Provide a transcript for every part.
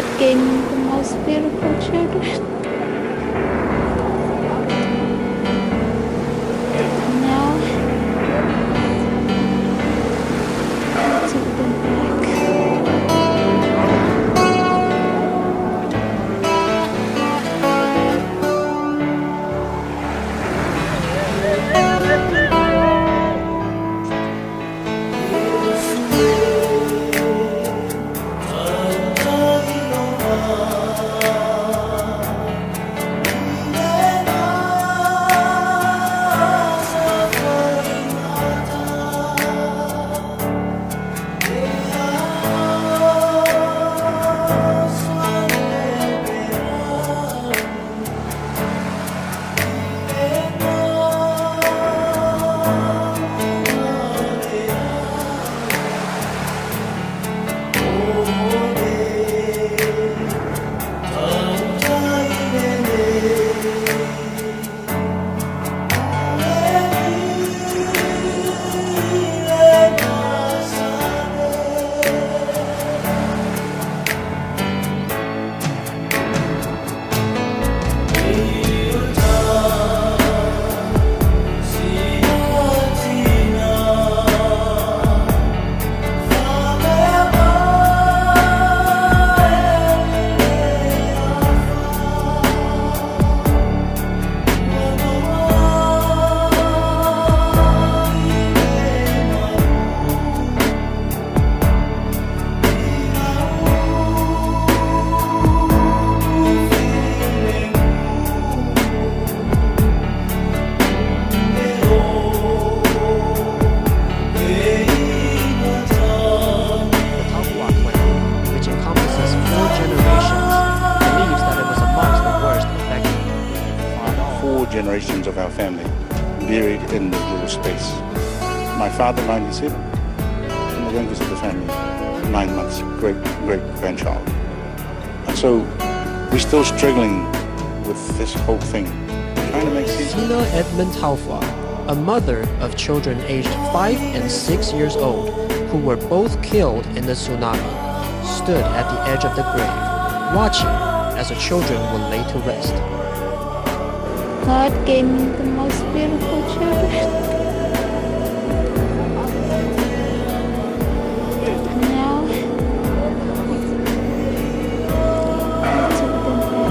God gave me the most beautiful children. And now, He took them back. The Taufua clan, which encompasses 4 generations, believes that it was amongst the worst affected. 4 generations of our family buried in the little space. My father, 97, and the youngest of the family, 9 months, great-great-grandchild. And so we're still struggling with this whole thing, trying to make sense. Sina Edmund Taufua, a mother of children aged 5 and 6 years old who were both killed in the tsunami, stood at the edge of the grave, watching as the children were laid to rest. God gave me the most beautiful children. And now, He took them back.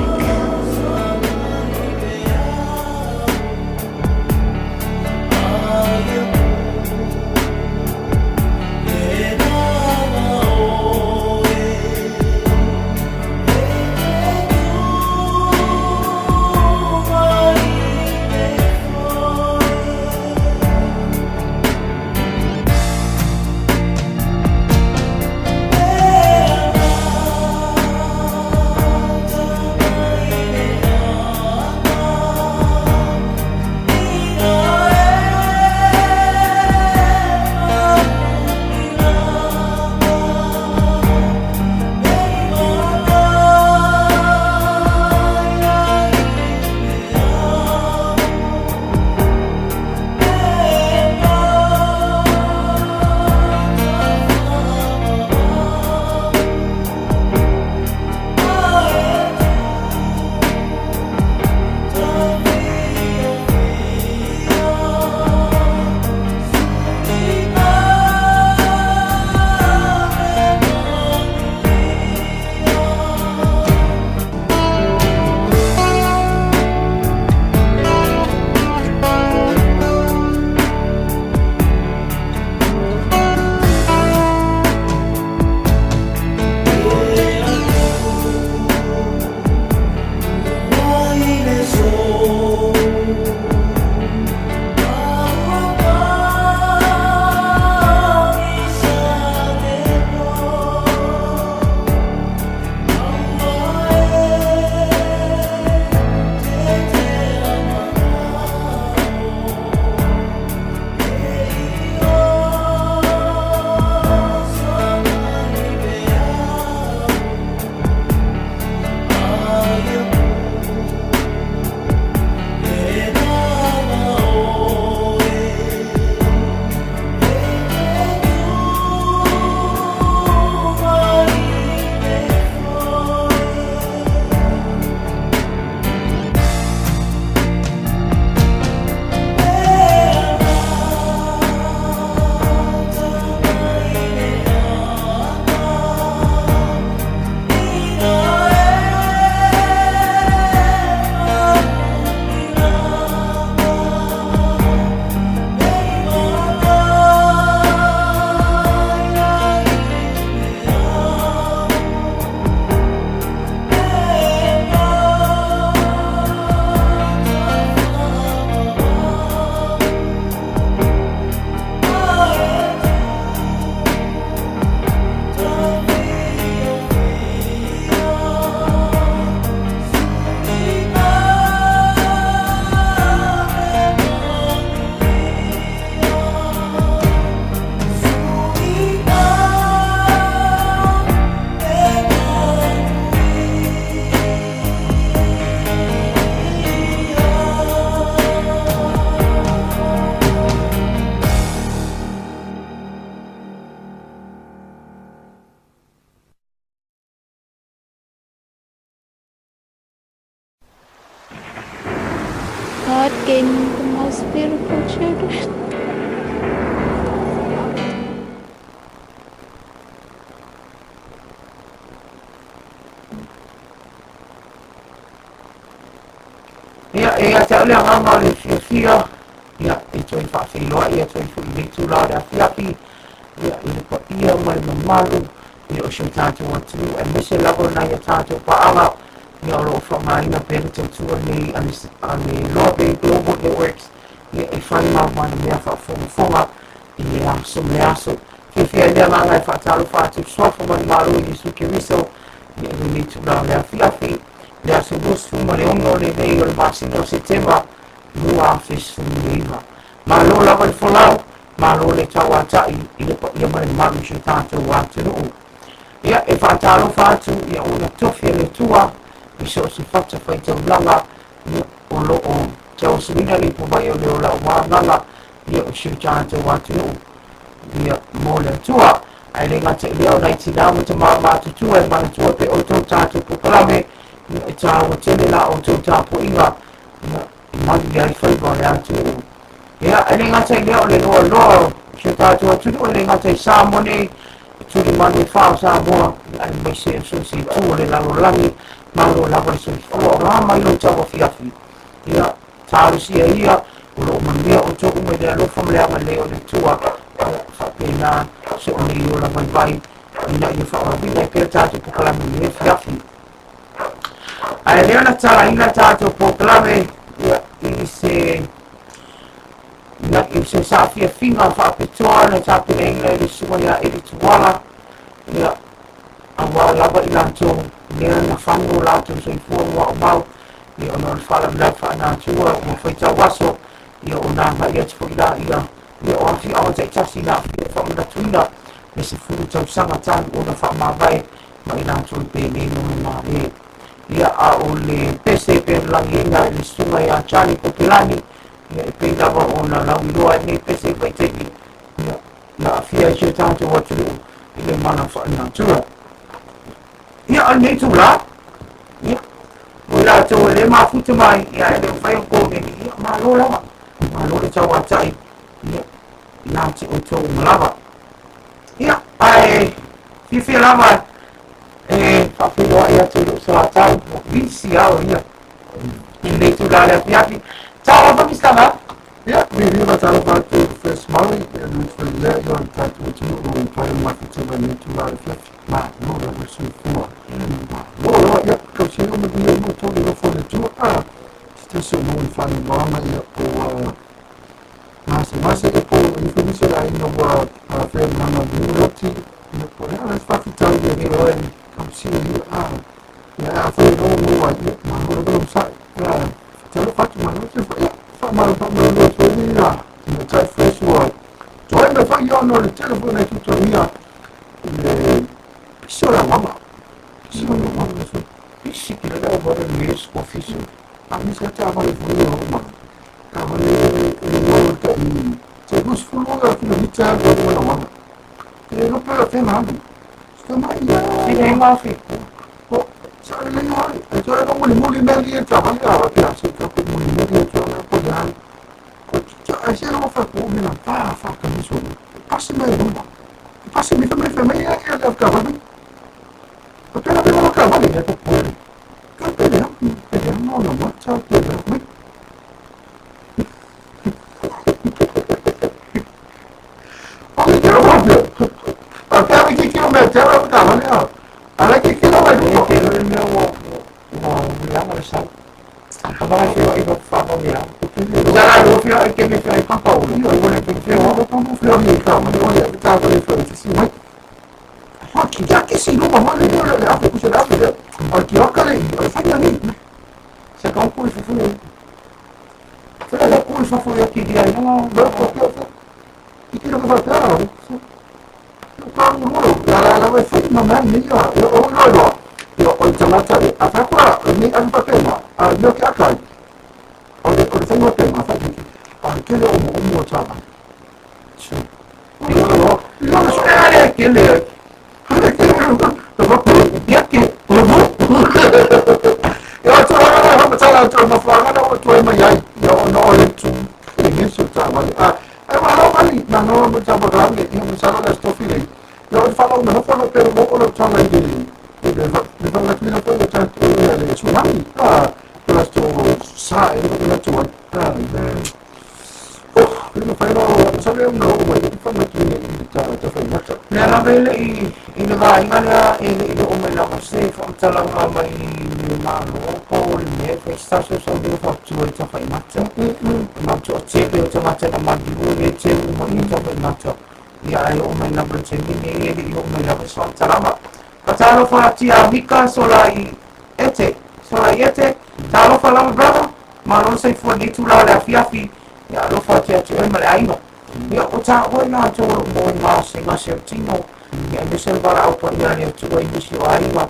God gave me the most beautiful children. Ia, e ia te au le agaga o le fiafia, ia, e toe faafeiloai atu ai foi i le itula o le afiafi, ia, i le paia ma le mamalu, ia, o si o tatou atunuu, aemaise lava o nai a tatou paaga, ia, o lo o faaaogaina pea le tautua nei a le, a le Loa Bay Global Networks, ia, e fai ma ma le mea faafogafoga i le aso ma le aso. Fiafia ai le agaga e faatalofa atu i le Suafa ma le Malo o Iesu Keriso, ia, i lenei itula o le afiafi. Le aso 26 lenei o le masina o Setema 2019. Malo lava le folau, malo le tauatai i le paia ma le mamalu o si o tatou atunuu. Ia, e faatalofa atu ia ona tofi a le Atua i so o se fatafaitaulaga ia, o lo o tauasuina le ipuvai o le ola aua agaga ia o si o tatou atunuu. Ia, mo le Atua. Ae le gata i lea o nai tinā ma tamā matutua e manatua pea outou tatou polokalame, ia, e tāua tele la outou tapuaiga, ia, e manuia ai faiva o le atunuu. Ia, e le gata i lea o le loaloa o si o tatou atunuu, e le gata i Samoa nei, e tulimanu e fā o Samoa, ia, aemaise o so o se itu o le lalolagi, malo lava le soifua, o a mai lou tauafiafi, ia, Talosia ia, o lo o manuia outou uma i le alofa ma le agalelei o le Atua, ia faapena se o nei ola vaivai ina ia faaauauina ai pea le tatou polokalame i lenei afiafi. Ae lea na talaina tatou polokalame ia, i se na, i se saafiafiga faapitoa na tapenaina e le susuga ia Eli Tuala, ia, aua lava i latou lea na fano o latou soifua muaumau ia ona o le faalavelave faanatua ua faitau aso ia ona agai atu foi laia ia o afioaga taitasi na aafia e faamanatuina le 10 tausaga talu ona faamavae ma i latou i penei mo le male. Ia a o le pese e pei ona lagiina i le susuga ia Charlie Popelani ia e pei lava ona lauiloa ai lenei pese i vaitaimi ia na aafia ai si o tatou atunuu i le mala faalenatura. Ia, o lenei itula, ia, mo i latou e le mafuta mai, ia, e le mafai ona komeni, ia, malo lava, malo le tauatai, ia, ia te outou uma lava. Ia, ae fiafia lava e faafeiloai atu i lou soatau, ua busy lava ia i lenei itula i le afiafi. Talofa Mister Lau. Ia, vivi ma talofa atu i le First Maui, ia le foi lea ia o le tatou atunuu o le paia mafuta mai lenei itula i le afiafi. Malo lava le soifua. Malo lava, ia, tausia ia manuia uma outou i le alofa o le Atua. A, se tasi o maua i faanoanoaga, ia, po ua masemase, ia, po ua i ai foi nisi o le aiga ua afea i malaga i Niu Ioti, ia, po o le a la se faafitauli e Atua e tausia ia. A, ia, afai e maua ai, ia, malo lava le onosai. A, talofa atu, malo le soifua, ia, faamalo faamalo atu ai ia, ia tai fresh ua toe mai foi ia ona o le tele foi o nai tutogia i le pisi o le auama. Pisi o le auama le sui. Pisi ki le leo vare le office. A misi a te avale foi o ma. Ka vale e lo ta i te 20 kilomita o le auama. E lo pe te malu. Sta mai ia. Sina e mafi. O, sa le lei ai. E toe lo muli muli mea li e travali a pe a se ka pe muli muli e toe ko ya. Ko ta e se lo fa ko mi na fa fa ka mi so. Pasi mai luma. Pasi mi fa mai fa mai e le ka vale. O te la pe lo ka vale e ko pole. Ka pe le pe le no no ma ta pe le mai. O le te lo pe. A pe a ki ki o me te lo ka vale a. A le ki ki lo mai E te lo mea ua ua leaga le sau. A vai fio i va fa va mea. Sa la lo fio e ke me fio i papa o. Io i vole pe fio o pa mo fio ni ka mo le ta vale fio si mai. Ha ki ya ki si no ma le le le a ku se la le. A ki o ka le o fa ni. Sa ka ku i fu. Fa la ku i fu ya ki dia no. Ba ko ki o. Ki ki lo ka fa ta. Pa mo la la la fa ma ma ni ya o lo lo. Yo o tangata le a fa kwa ni an pa pema a no ki akai. O le o le fa pema fa ki. A ke le o mo mo ta. Lo lo. Lo lo ale ke le. Ale ke le lo ba ko Ya ke. lo mo. Yo to la la ma ta la to ma fa na o to ma yai. Yo Ae malo mali malo mo ta polokalame ia masalo le Aso Tofi nei ia o le faalaugalofa lo pe ua oo lau tala i le i le le faamanatuina foi o le tatou ia le tsunami a po o le aso sa e le manatu ai a le oh le mafai ona masalo e ona oo mai le faamanatuina i le tafaigata. Lea lava e le i i le vaaiga lea e le i oo mai lava se faamatalaga mai le Malo po o le mea e fai se tatou sauniga faapitoa i tafaigata. Ma toatele o tagata na maliu e le teu uma i tafaigata. Ia ae oo mai lava i le taimi lenei e le i oo mai lava se faamatalaga. Faatalofa atu ia Mika Sola i Ete. Sola i Ete, talofa lava brother. Malo le soifua i lenei itula o le afiafi. Ia alofa atu ia te oe ma le aiga. Ia o taua i latou o lo o moe gasegase o le tino, ia aemaise o le valaau paia a le Atua i nisi o aiga.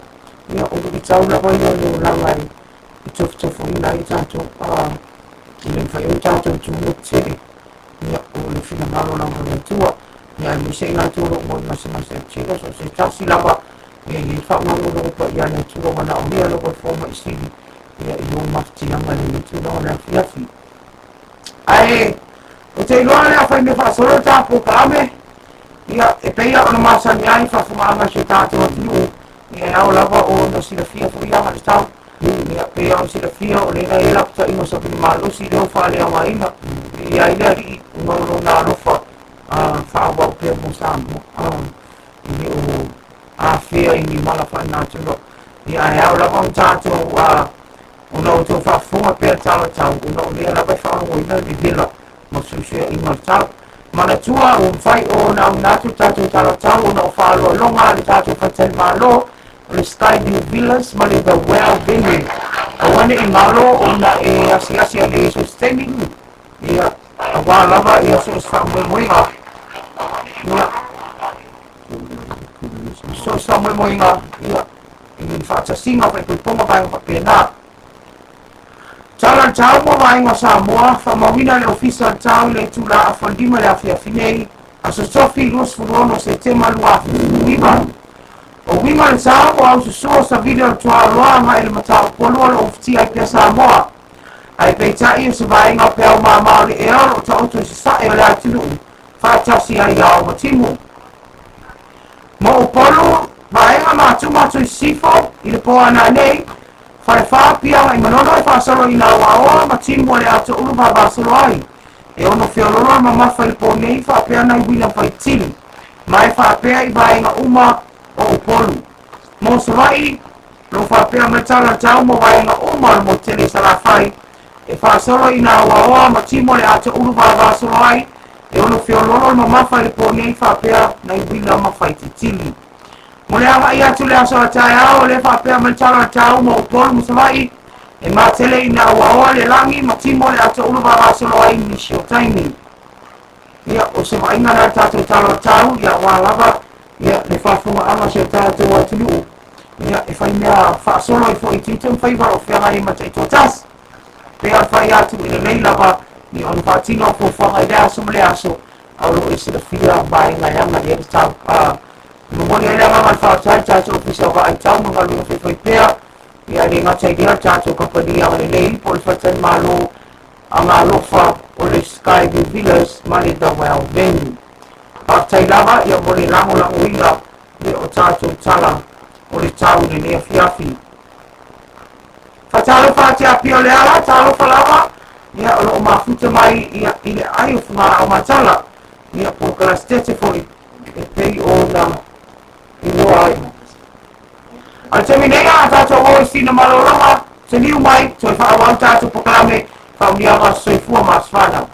Ia o luitau lava ia o le olaga e tofutofuina ai tatou, a e le mafai ona tatou tuua tele. Ia o le finagalo lava o le Atua. Ia aemaise i latou o lo o moe gasegase o le tino, so o se tasi lava, ia e i ai le faamagaloga paia a le Atua manaomia lava le fomai sili, ia i lou mafatiaga i lenei tulaga o le afiafi. Ae ou te iloa o le a fai mea faasolo le ta polokalame, ia, e pei lava ona masani ai faafofogaaga a si o tatou atunuu, ia e ao lava ona silafia foi aga le tau. Ia, pei lava ona silafia o lea na i ai lapataiga o Savili Malosi lea ua faaleaogaina, e i ai le Alii ona o lona alofa faaauau pea mo Samoa, e le o afea i ni mala faalenatura. Ia, ae ao lava ona tatou Ona outou faafofoga pea le tala tau, ona o lea lava e faalogoina le vevela ma fesuisuiaiga o le tau. Manatua, ua mafai ona auina atu le tatou tala tau ona o faaaloaloga a le tatou faletalimalo o le Skyview Villas ma le The Well Venue. Aua ne i galo ona e asiasi anei i so o se taimi, ia, aua lava ia so o se faamoemoega. Ia, so o se faamoemoega, ia, i faatasiga o faaipoipoga vaega faapena. Tala le tau mo vaega o Samoa, faamauina le Ofisa o le Tau i le itula afa 5 i le afiafi nei, Aso Tofi 26 Setema 2019. O uiga le tau o aususu o savili o le tuaoloa agai i le mataupu o lo o ufitia ai pea Samoa. Ae peitai o se vaega o peau mama o le ea o lo o taoto i sasae o le atunuu faatasi ai ao ma timu. Mo Upolu, vaega matuma atu i sisifo, i le po a nanei, Falefa, Apia agai Manono e faasolo i Lauaoa ma timu o le Atoulu vavasolo ai. E ono feololo le mamafa i le po nei faapea nai uila faitili, ma e faapea i vaega uma o Upolu. Mo Savaii, lo faapea mai tala le tau mo vaega uma o le motu tele i Salafai, e faasolo i Nauaoa ma timu o le Atoulu vavasolo ai, e ono feololo le mamafa i le po nei faapea nai uila ma faititili. Mo le agai atu i le aso a taeao, o lea faapea mai le tala le tau mo Upolu ma Savaii, e matele i Nauaoa le lagi ma timu o le Atoulu vavasolo ai i nisi o taimi. Ia, o se vaaiga lea a le tatou tala o le tau, ia aua lava ia, le faafofogaaga a si o tatou atunuu, ia, e fai mea faasolo ai foi i tiute ma faiva o lo o feagai ai ma taitoatasi. Pei ona fai atu, e lelei lava ia ona faatino au fuafuaga i lea aso ma lea aso, a o lo o e silafia vaega e aga i ai le tau. A momoli ai le agaga o le faafetai i le tatou Ofisa o Vaai Tau ma Galuega Faifaipea, ia e le gata i lea le tatou kamupani agalelei po o le Faletalimalo Agaalofa o le Skyview Villas ma le The Well Venue. Faafetai lava ia mo le lagolagoina ia o tatou tala o le tau i lenei afiafi. Faatalofa atu ia Apia o Leala, talofa lava ia o lo o mafuta mai ia i le ai o Fugalaau Matala, ia po o Kalasitete foi e pei ona igoa ai. A o le taimi nei a tatou o i sina malologa, taliu mai, toe faaauau tatou polokalame faauliaga soifua ma aso fanau.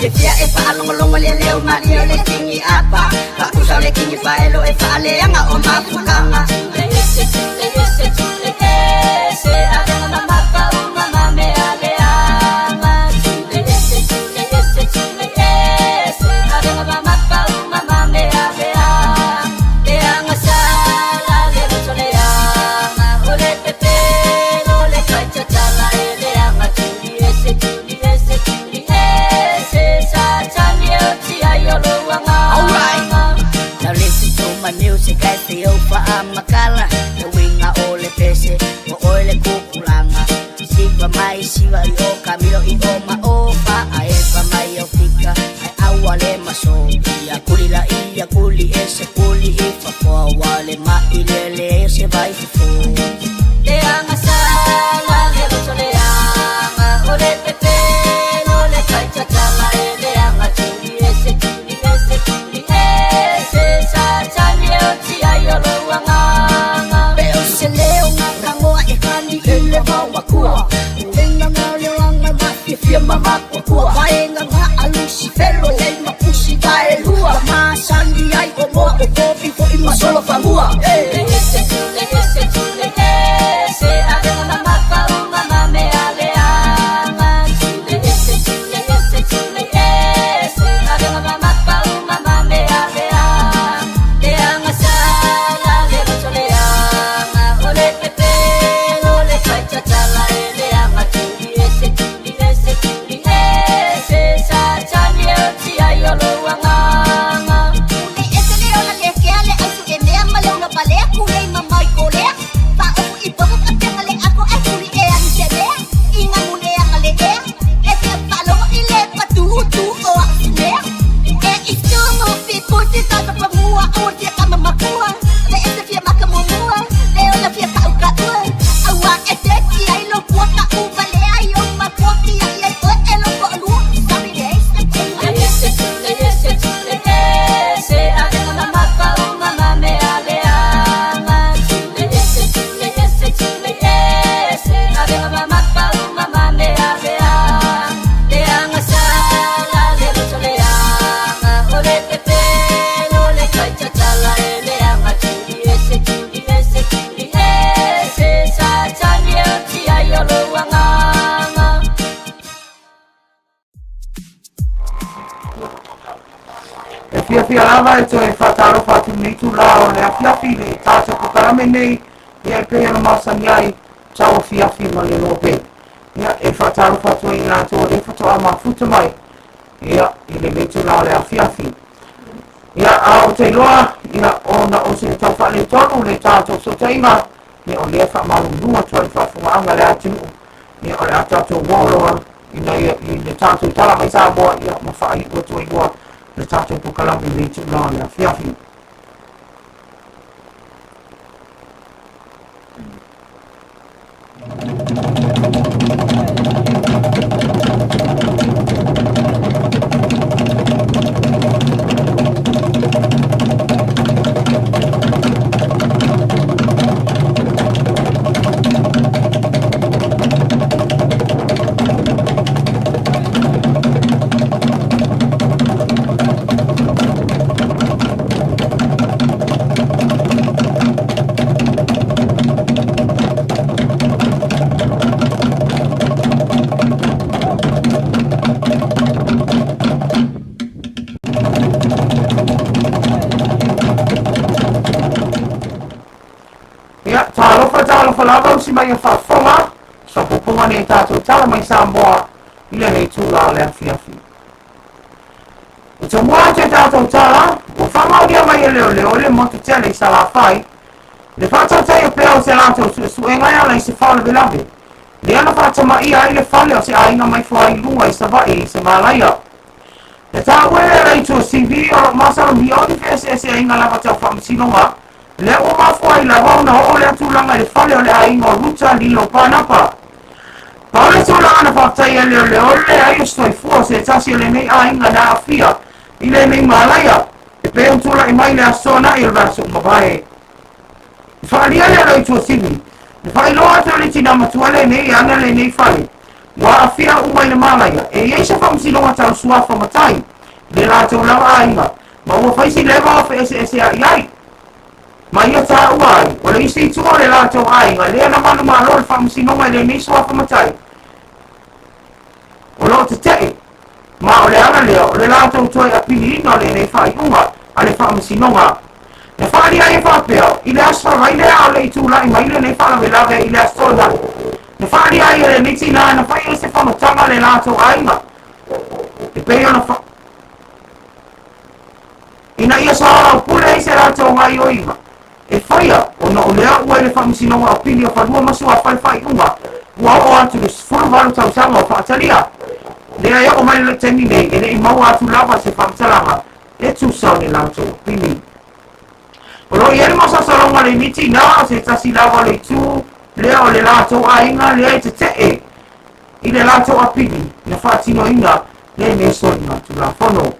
Fiafia e faalogologo le leo malie o le kingi apa Faapusa o le kingi faelo e faaleaga o mafutaga Le ese le ese le ese Avega mamafa uma ma mea leaga Le ese le ese le ese Avega mamafa uma ma mea leaga Leaga sala le roto leaga O le pepelo le faitatala e leaga Tuli ese tuli ese tuli ese Satani e o tia i o louaga. Alright. Now listen to my music as the ofa a makala. Le winga o le pese, o oe le kukulanga. Siva mai siva i o kamilo i o ma ofa. A efa mai o fika, ai aua le maso. Ia kuli la ia kuli ese kuli i fafoa. Wale ma i le le se vai fofo. Leaga sala le roto leaga O le pepelo le faitatala e leaga Tuli ese tuli ese tuli ese Satani e o tia i o louagaga Pe o se leo ngakagoa e kani i le vaumakua Uenga nga leoanga mafiafia ma makuakua Vaenga nga alusi felo lei mapusi vaelua Masani ai o moa o kopi fo'i masolo famua. Le ese le ese le ese Avega mamafa uma ma mea leaga Le ese le ese le ese Avega mamafa uma ma mea leaga Leaga sala le roto leaga O le pepelo le faitatala e leaga Tuli ese tuli ese tuli ese Satani e o tia i o louagaga Le ese le ola le kea le ausu e mea ma le una palea kulei ma mai kolea Faaofu i popo ka penga le ako ai kuli e ani te mea I nga mule anga le ea E fia faalogo i le patu tu o a mea E i tumu fi puti tata pa mua O tia kama makua Le ese fia maka muamua Le ola fia kau kaua Aua e te ki ai lo pua ka uva le ai o makua ki ai ai oe e lo po lua Sabi le ese Le ese le ese le ese Avega mamafa uma ma mea leaga Le ese le ese le ese Avega mamafa uma ma mea leaga Leaga sala le roto leaga O le pepelo le faitatala e leaga Tuli ese tuli ese tuli ese Satani e o tia i o louagaga. E fiafia lava e toe faatalofa atu i lenei itulā o le afiafi i le tatou polokalame nei, ia e pei ona masani ai tauafiafi ma le lope. Ia e faatalofa atu ai i latou o lea faatoa mafuta mai ia i lenei itulā o le afiafi. Ia a ou te iloa ia ona o se tau faaletonu le tatou fesootaiga, ia o lea e faamalulu atu ai i le faafofogaaga a le atunuu, ia o le a tatou uo loa ina ia i le tatou tala mai Samoa ia ma faaiu atu ai loa le tatou polokalame i lenei itulā o le afiafi. Ia, talofa, talofa lava usi mai a faafofoga, faaopoopoga nei tatou tala mai Samoa i lenei itula o le afiafi. O tomua atu e tatou tala, ua faamaonia mai e leoleo i le motu tele i Salafai, le faatautaia pea o se latou suesuega e ala i se faalavelave, lea na faatamaia ai le fale o se aiga mai Fuailuga i Savaii i se malaia. Na taua e le Alaitu o CV o lo o masalomia o ni feeseeseaiga lava tau faamasinoga, lea ua mafua ai lava ona oo lea tulaga i le fale o le aiga o Ruta Lilo Panapa. Pau le tulaga na faafetaia e leoleo le leai o se soifua o se tasi o lenei aiga na aafia i lenei malaia, e pei ona tulai mai i le Aso Toonai o le vaiaso ua mavae. I faaalia le Alaitu o Simi, na faailoa atu e le tina matua lenei e ana lenei fale. Ua aafia uma i le malaia, e i ai se faamasinoga tau suafa matai i le latou lava aiga, ma ua fai si leva o feeseesea'i ai. Ma ia taua ai, o le isi itu o le latou aiga lea na manumalo i le faamasinoga i lenei suafa matai o lo o tete'e, ma o le ala lea o le latou toe apiliina o lenei faaiuga a le faamasinoga. Na faaalia ai e faapea, i le aso Faraile lea a o le i tulai mai lenei faalavelave i le Aso Toonai, na faaalia ai e lenei tinā na fai ai se fonotaga a le latou aiga e pei ona fa ina ia soalaupule ai se latou gaioiga e faia ona o lea ua i le Faamasinoga o Pili o Fanua ma Suafa le faaiuga ua oo atu i le 18 tausaga o faatalia lea e oo mai le taimi nei e le i maua atu lava se faamatalaga e tusa o le latou apili. O lo o i ai le masalosaloga o lenei tinā o se tasi lava o le itu lea o le latou aiga lea e tete'e i le latou apili na faatinoina lenei soliga Tulafono.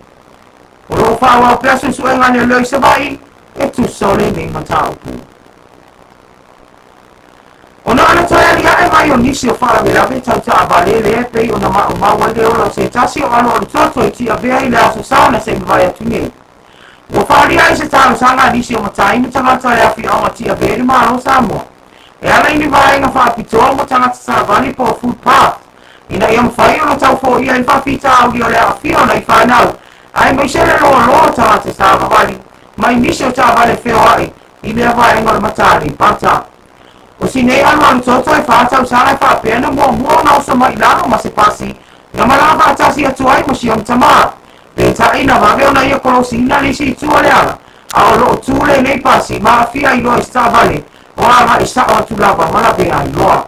O lo o faaauau pea suesuega a leoleo i Savaii e tusa o lenei mataupu. Ona o le toe aliae mai o nisi o faalavelave tau taavale lea e pei ona maumau ai le ola o se tasi o alo o le toto i Tiavea i le Aso Sa na se i mavae atu nei. Ua faaalia ai se talosaga a nisi o matai ma tagata o le afioaga Tiavea i le Malo o Samoa e ala i ni vaega faapitoa mo tagata savali po o footpath ina ia mafai ona tau foia ai le faafitauli o le aafia o nai fanau aemaise le loaloa o tagata savavali mai nisi o taavale feoai i lea vaega o le mata Aleipata. O si nei alualu toto e fa tausaga e faapea na muamua ona oso mai i lalo ma se pasi na malaga faatasi atu ai ma si ona tamā. Peitai na vave ona ia kolosiina le isi itu o le ala, a o lo o tu lenei pasi ma aafia ai loa i se taavale o agai sao atu lava ma lavea ai loa.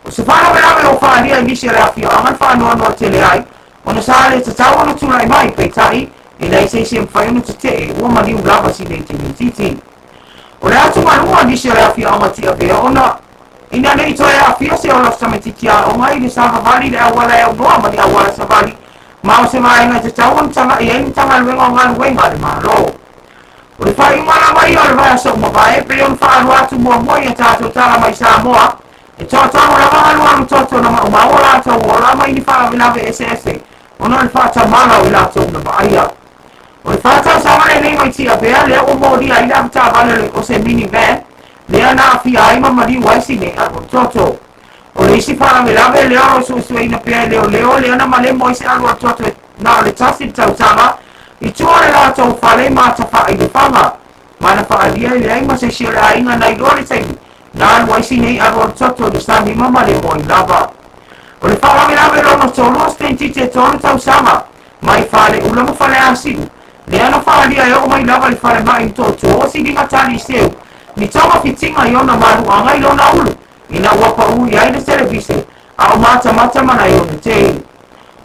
O se faalavelave ua faaalia i nisi o le afioaga le faanoanoa tele ai ona sa le tatau ona tulai mai, peitai e leai se isi e mafai ona tetee ua maliu lava si nei tamaitiiti. O le atugaluga o nisi o le afioaga Tiavea ona ina ne i toe aafia se ola o se tamaitiiti aoga i le savavali i le auala e aunoa ma ni auala savali ma o se vaega e tatau ona tagai ai le Matagaluega o Galuega a le Malo. O le faaiuga lava ia o le vaiaso ua mavae e pei ona faalua atu muamua i a tatou tala mai Samoa, e toatolu lava alualu toto na maumau o latou ola mai ni faalavelave eseese ona o le faatamala o i latou na vaaia. O le fa tausaga lenei mai Tiavea lea ua molia ai le avetaavale o se minivan lea na aafia ai ma maliu ai si nei alualu toto. O le isi faalavelave lea o lo o suesueina pea e leoleo lea na malemo ai se alualu toto na o le tasi le tausaga i tua o le latou fale ma Tafai Lefaga ma na faaalia e leai ma se isi o le aiga na iloa le taimi na alu ai si nei alualu toto i le sami ma malemo ai lava. O le faalavelave lona tolu o se tamaitiiti e tolu tausaga mai Faleula ma Faleasiu, lea na faaalia e oo mai lava i le falemai i Motootua ua siliga tali seu ni togafitiga i ona maluaga i lona ulu ina ua pau i ai le televise a o matamata ma nai ona tei.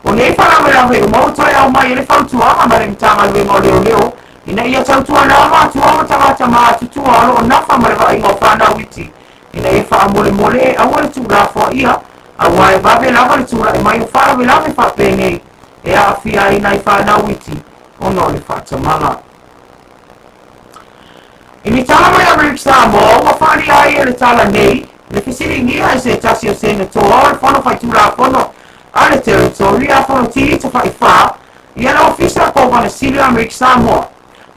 O nei faalavelave uma ua toe aumai e le fautuaga ma le Matagaluega o Leoleo ina ia tautuana matua ma tagata matutua o lo o nafa ma le vaaiga o fanau iti ina ia faamolemole e aua le tuulafoaia aua e vave lava le tulai mai o faalavelave faapenei e aafia ai nai fanau iti ona o le faatamala. I ni tala mai a Rick Samoa ua faaalia ai e le tala nei le fesiligia e se tasi o Senatoa o le Fono Faitulafono a le Territory a Fonoti Tafaifa ia le Ofisa o Kovana Sili o Amerika Samoa.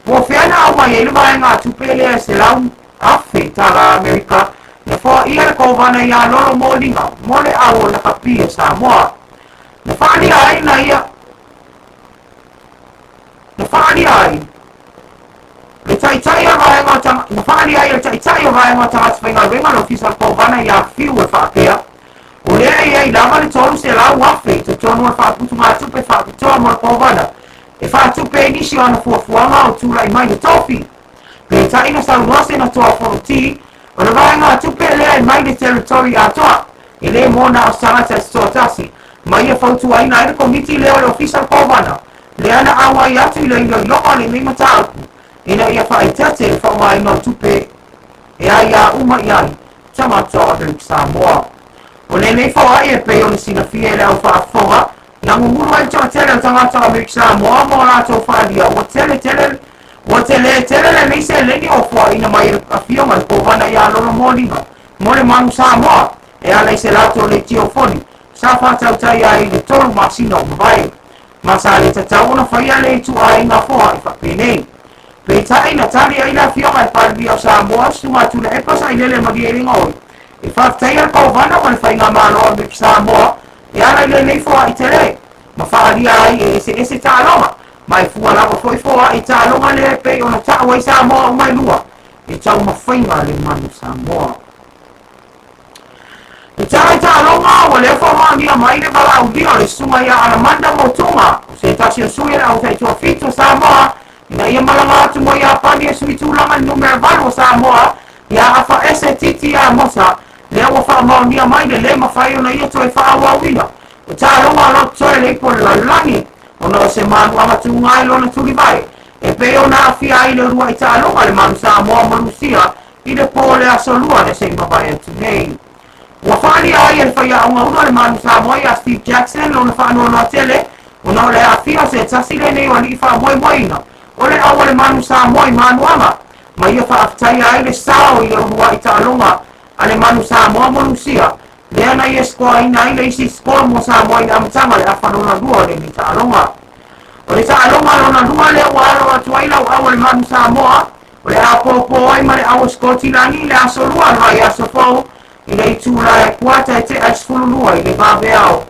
Po o fea na aumai ai le vaegatupe lea e $100,000 Amerika na foaia le Kovana iā Lolo Moliga mo le au o lakapi a Samoa. Na faaalia ai na ia Na faaalia ai le taitai o le vaega o tanga, na faaalia ai e le taitai o vaega o tagata faigaluega le Ofisa o le Kovana iā Fiu e faapea, O lea e i ai lava le $300,000 i totonu o le faaputugatupe faapitoa mo le Kovana e faatupe ai nisi o ana fuafuaga o tulai mai le tofi. Peitai na saunoa Senatoa Fonoti, o le vaegatupe lea e mai le Territory atoa, e le mo na o se tagata se toatasi, ma ia fautuaina ai le Komiti lea o le Ofisa o le Kovana, lea na auai atu i le iloiloga o lenei mataupu, ina ia faaeteete le faaaogaina o tupe e aiā uma i ai tagata o Amerika Samoa. O lenei foai e pei ona silafia e le au faafofoga, na gugulu ai le toatele o tagata o Amerika Samoa ma o latou faaalia ua tele tele ua tele tele lenei seleni o foaiina mai e le Afioga i le Kovana iā Lolo Moliga mo le Manu Samoa e ala i se latou leitio foni sa faatautai ai i le 3 masina ua mavae, ma sa le tatau ona faia le ituaiga foai faapenei. Peitai na tali ai le Afioga i le Palemia o Samoa, Susuga Tuilaepa Sailele Malielegaoi, e faafetaia le Kovana ma le Faigamalo a le Samoa e ala i lenei foai tele, ma faaalia ai e eseese taaloga, ma e fua lava foi foai taaloga lea e pei ona ta'u ai Samoa uma e lua e taumafaiga le Manu Samoa. I tala i taaloga, ua lea faamaonia mai le valaaulia o le susuga ia Alamanda Motuga, o se tasi o sui o le au taitoafitu o Samoa, ina ia malaga atu mo Iapani e sui tulaga i le numera 8 o Samoa, ia Afaese Titi Amosa, lea ua faamaonia mai le lē mafai ona ia toe faaauauina o taaloga o lo o totoe le ipu o le lalolagi, ona o se manuaga tuga i lona tulivae, e pei ona aafia ai le uluai taaloga le Manu Samoa ma Lusia i le po o le aso Lua na se i mavae atu nei. Ua faaalia ai e le faiaoga ula le Manu Samoa ia Steve Jackson lona faanoanoa tele ona o le aafia o se tasi lenei o alii faamoemoeina o le au a le Manu Samoa i manuaga, ma ia faafetaia ai le sao i le uluai taaloga a le Manu Samoa ma Lusia, lea na ia skoaina ai le isi score mo Samoa i le amataga o le afa lona lua o lenei taaloga. O le taaloga lona lua lea ua alo atu ai lauau a le Manu Samoa, o le apōpō ai ma le au o Sikotilani i le aso Lua o le vaiaso fou i le itula e kuata e te'a i le 12 i le vaveao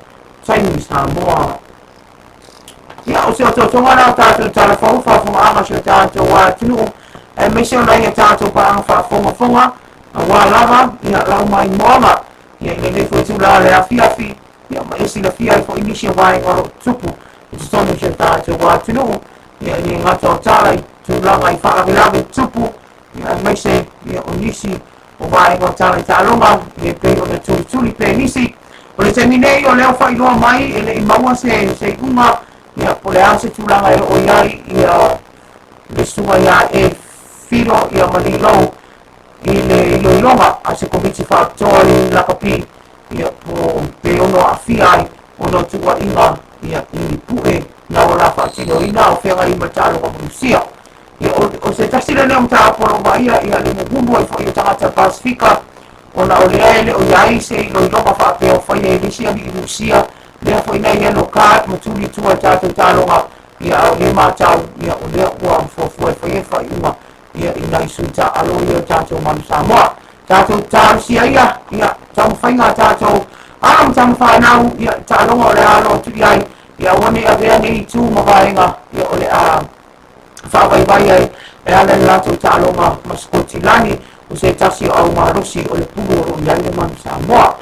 taimi Samoa. Ia, o se otootoga la o tatou tala fou faafogaaga o si o tatou atunuu, aemaise o nai a tatou paaga faafogafoga, auā lava ia lau maimoaga ia i lenei foi itula o le afiafi, ia ma e silafia ai foi nisi o vaega o lo o tutupu i totonu o si o tatou atunuu, ia e le gata o tala i tulaga i faalavelave tutupu, ia aemaise ia o nisi o vaega o tala i taaloga e pei ona tulituli penisi. O le taimi nei o lea ua faailoa mai e le i maua se iuga, ia po o le a se tulaga e oo i ai ia le susuga ia E Filo ia ma Lilou i le iloiloga a se komiti faapitoa i lakapi, ia po pe ono aafia ai ona o tuuaiga ia i pue na o la faatinoina o feagai ma le taaloga ma Rusia. Ia o se tasi lenei o mataupu o lo o vaaia ia le muhulu ai foi o tagata Pasifika, ona o lea e le o i ai se iloiloga faapea o faia e le isi alii Rusia, lea foi na yellow card ma tuli i tua i le tatou taaloga, ia a o lea matau ia o lea ua fuafua e faia le faaiuga ia i nai sui taaalo ia o tatou Manu Samoa. Tatou talosia ia, ia taumafaiga a tatou alo ma tamafanau, ia taaloga o le a alo atu i ai, ia aua ne i avea nei itu ma vaega ia o le a faavaivai ai e ala i le latou taaloga ma Sikotilani, o se tasi o au malosi o le pulu o lo o i ai le Manu Samoa.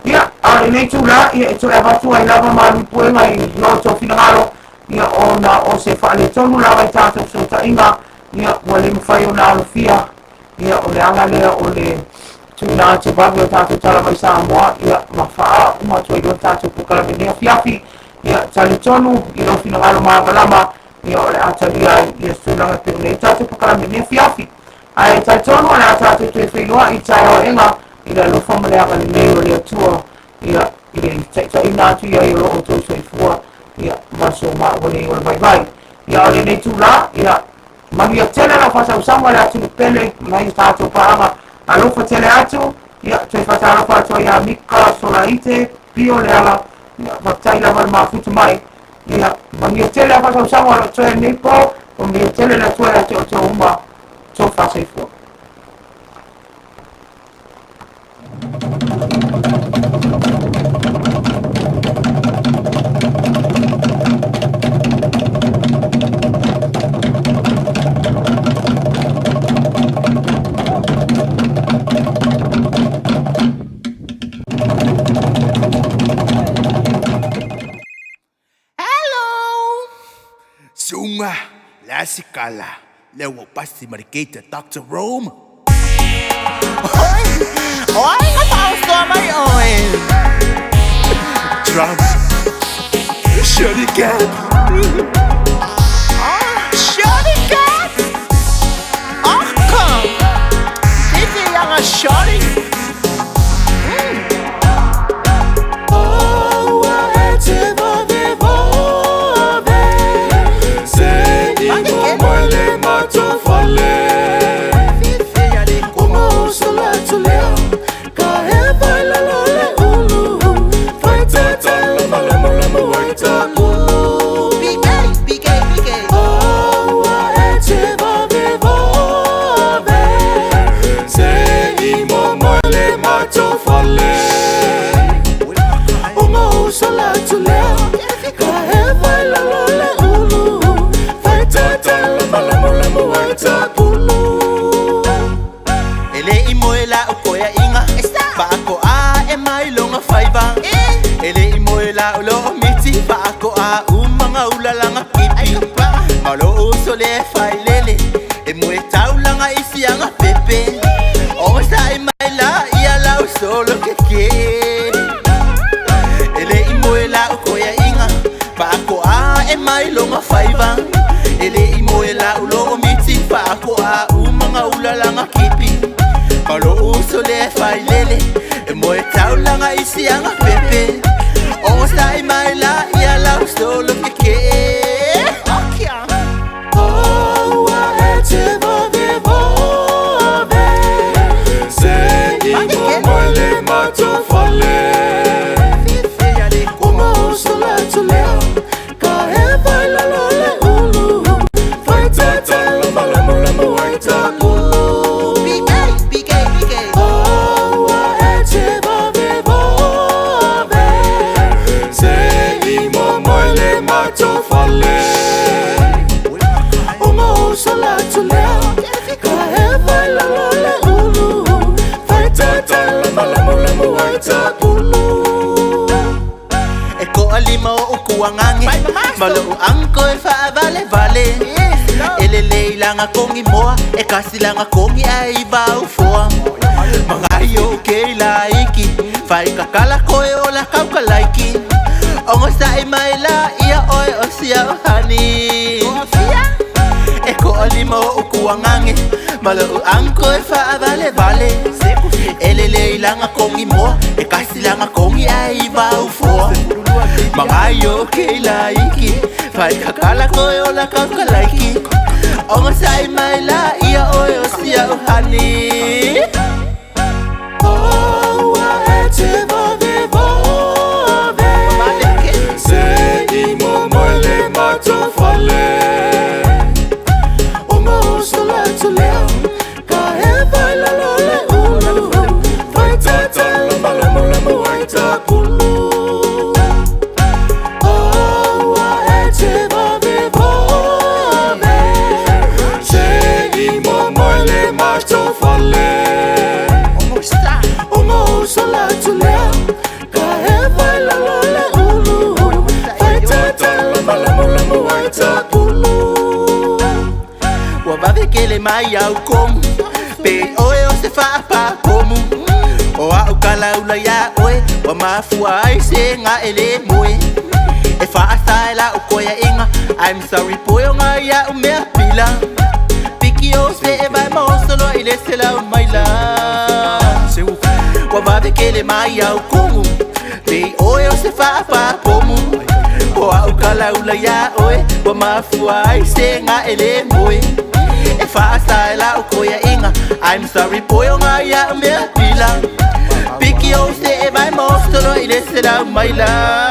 Ia, a o lenei itula, ia e toe avatu ai lava malu puega i lo outou finagalo, ia ona o se faaletonu lava i tatou fesootaiga, ia ua le mafai ona alofia, ia o le ala lea o le tuuina atu vave o tatou tala mai Samoa, ia ma faauma atu ai loa le tatou polokalame nei afiafi. Ia talitonu i lou finagalo malamalama, ia o le a talia ai ia se tulaga e pei ona i ai tatou polokalame nei afiafi. Ae talitonu o le a tatou toe feiloai i taeao aega i le alofa ma le agalelei o le Atua, ia i le taitaiina atu ai o lo outou soifua, ia ma so maua nei ola vaivai. Ia o lenei itulā, ia manuia tele lau faasausaga le atunuu pele ma nai o tatou paaga alofa tele atu. Ia toe faatalofa atu ai ia Mika Solaite Pio Leala, ia faafetai lava le mafuta mai. Ia manuia tele lau faasausaga o lo o totoe lenei po, o manuia tele le Atua ia te outou uma. Tofa soifua. Hello! Sunga, la sikala, le wo pasi marikita Dr. Rome. Oi! Oi, nga tao mai oi! Drum. Shorty cat. Ah, shorty cat! Ach komm! Bitte, jonge shorty! uso le failele e moe taulaga i siaga pepe ogosaʻi mai la ia lau solo keke e leʻi moe la'u koeaʻiga faakoʻa e mai loga faiva e leʻi moe la'u loo miti faakoʻa umaga ulalaga kipi ma lo'u uso lea e failele e moe taulaga i siaga pepe ogosaʻi mai la ia lau solo keke. E koʻalima o ukuagage ma loʻu anko e faavalevale e lelei laga kogi moa e kasi laga kogi ae i vaufoa magai o kei laiki faikakala koe o la kaukalaiki ogosaʻi mai la ia oe o sia o hani e koʻalima o ukuagage ma loʻu anko e faavalevale e lelei laga kogi moa e kasi laga kogi ae i vaufoa magai o kei laiki faikakala koe o la kaukalaiki ogosaʻi mai la ia oe o sia o hani. Ua vavekele mai au komu pe oe o se faapapomu o aʻu kalaula iā oe ua mafua ai se gaʻe lē moe e faasa e laʻu koeaʻiga. I'm sorry poe o ga iaʻu mea pila piki o se e vae maosoloa i le selau maila ua vavekele mai au komu pe oe o se faapapomu o aʻu kalaula iā oe ua mafua ai se gaʻe lē moe e faasa e laʻu koeaʻiga. I'm sorry poe o ga iaʻu mea pila piki o se e vae maosoloa i le selau maila.